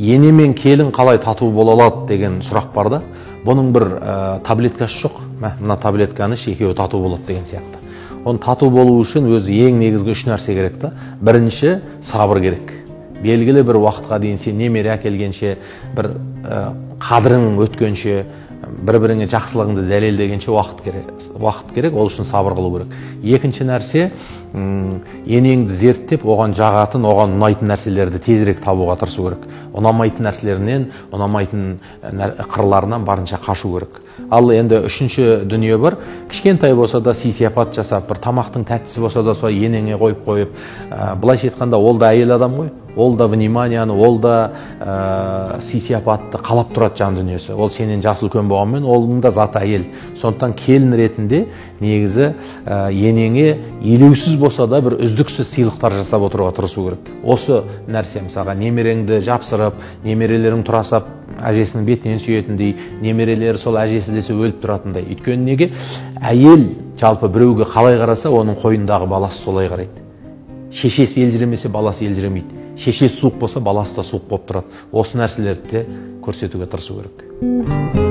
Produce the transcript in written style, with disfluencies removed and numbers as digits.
Ене мен келін қалай тату бола алады деген сұрақ бар да. Бұның бір таблеткасы жоқ. Мына таблетканы іш, екеуі тату болады деген сияқты. Оның тату болу үшін өзі ең негізгі үш нәрсе керек та. Бірінші, сабыр керек. Белгілі бір уақытқа дейін сен немере әкелгенше, бір қадірің өткенше, бір-біріңе жақсылығыңды дәлелдегенше уақыт керек. Уақыт керек, ол үшін сабыр қылу керек. Екінші нәрсе, енеңді зерттеп, оған жағатын, оған ұнайтын нәрселерді тезірек табуға тырысу керек. Ұнамайтын нәрселерінен, ұнамайтын қырларынан барынша қашу керек. Ал енді үшінші дүние бар, кішкентай болса да сый-сияпат жасап, бір тамақтың тәттісі болса да солай енеңе қойып-қойып, былайша айтқанда ол да әйел адам ғой, ол да вниманияны, ол да сый-сияпатты қалап тұрады жан дүниесі. Ол сенен жасы үлкен болғанмен, оның да заты әйел. Сондықтан келін ретінде негізі енеңе елеусіз болса да бір үздіксіз сыйлықтар жасап отыруға тырысу керек. Осы нәрсе, мысалға, немереңді жапсырып, немерелерің тұра сап әжесінің бетінен сүйетіндей, немерелері сол әжесі десе өліп тұратындай. Өйткені неге? Әйел жалпы біреуге қалай қараса, оның қойнындағы баласы солай қарайды. Шешесі елжіремесе, баласы елжіремейді. Шешесі суық болса, баласы да суық болып тұрады. Осы нәрселерді де көрсетуге тырысу керек.